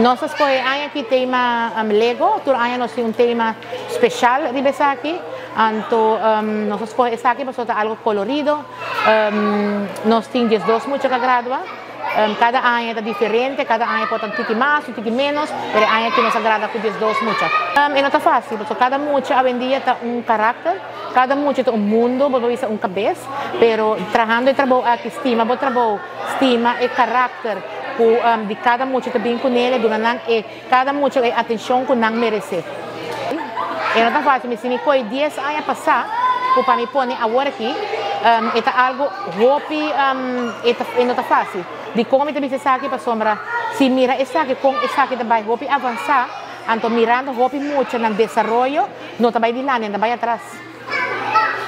Nos a skohe aña aki tema Lego, tur aña nos tin un tema speshal riba esaki, anto nos a skohe esaki pasobra ta algo kolorido. Nos tin 12 mucha ku a gradua, kada aña ta diferente, kada aña por ta un tiki mas, un tiki ménos, pero e aña aki nos a gradua ku 12 mucha. E no ta fásil pasobra kada mucha awendia ta un karakter, kada mucha ta un mundo, bo por bisa un kabes, pero trahando e trabou aki stima bo trabou, stima e karakter ku di kada mucha ta bin kuné, duna nan e kada mucha e atenshon ku nan meresé. E no ta fásil, mi si mi kohe 10 aña pasá ku pa mi pone awor aki, e ta algu hopi, e no ta fásil. Dikon mi ta bisa esaki? Pasobra si mira esaki kon esaki ta bai hopi avansá, anto mirando hopi mucha nan desaroyo no ta bai dilanti, nan ta bai atras.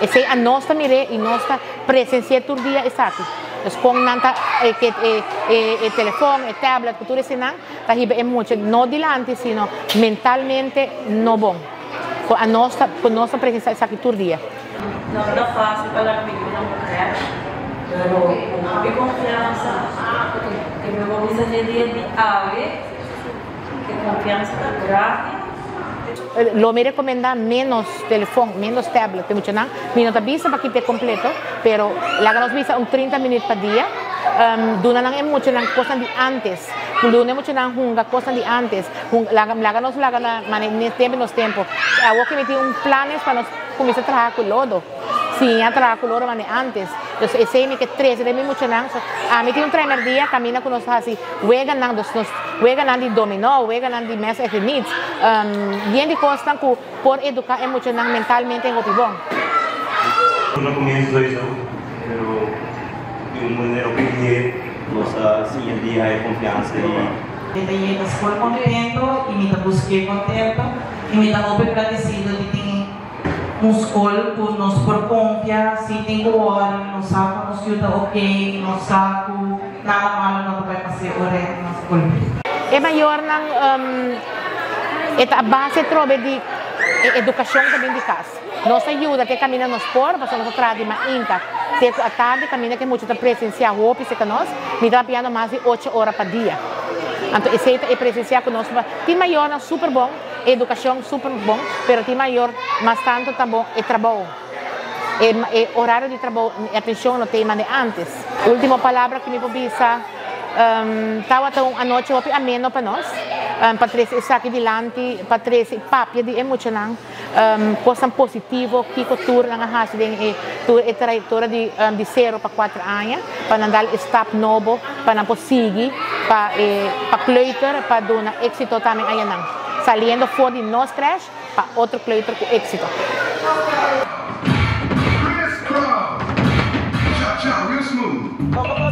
Esei a nos ta mir'é i nos ta presensi'é tur dia esaki. Dus kon nan ta e e telefòn, e tablet ku tur eseinan ta hiba e mucha no dilanti sino mentalmente no bon. Ku a nos ta ku nos ta presensiá esaki tur dia. No ta fásil pa laga mi yunan ku krèsh, pero ku hopi konfiansa ke mi por bisa dje dia di awe e konfiansa ta grandi. Lo mi recomenda menos telefon, menos tablet pa e muchanan. Mi no ta bisa pa kita e completo, pero laga nos bisa un 30 minuut pa dia. Duna nan e muchanan cosnan di antes. Duna e muchanan hunga cosnan di antes. Laga laga nos laga na mane ne tempo nos tempo. Awor ki mi tin un planes pa nos cuminsa traha cu lodo. Siña traha cu lodo mane antes. Dus esey mi ke trece den mi muchanan. So ami tin un tremerdia caminda cu nos ta haci weganan, dus nos weganan di dominó, weganan di mes efe meets, yen di cosnan cu por educa e muchanan mentalmente hopi bon. Na comienzo sowieso, pero di un manera hopi lihe nos a siña di haya confiansa y. Mi ta yega skol kontento i mi ta busk'é kontento i mi ta hopi gradesido di tin un skol ku nos por konfia si tin ku wòri, nos sa ku nos yu ta ok, nos sa ku nada malo no ta bai pas'é ora e na skol. E mayornan e ta a base atrobe di e edukashon ta bin di kas. Nos ta yuda te kaminda nos por, pasobra nos ta traha di mainta te ku atardi kaminda ku e mucha ta presensiá hopi serka nos. Mi ta papiando mas di ocho ora pa dia. Anto esei ta e presensiá ku nos tin mayornan super bon. Educacion super bon, pero tin mayor mas tanto ta bon e trabou. E e horario di trabou, e atencion no t'ey mande antes. Ultimo palabra cu mi por bisa, tawata un anochi hopi ameno pa nos, pa trece esaki dilanti, pa trece papia di e muchanan, cosnan positivo, kico tur nan a haci den e tur e trayectoria di di cero pa cuater aña, pa nan dal e stap nobo, pa nan por sigui pa e pa kleuter pa duna éxito tambe ayanan, saliendo for di nos crèche pa otro kleuter ku éxito. Criss cross, cha cha real smooth.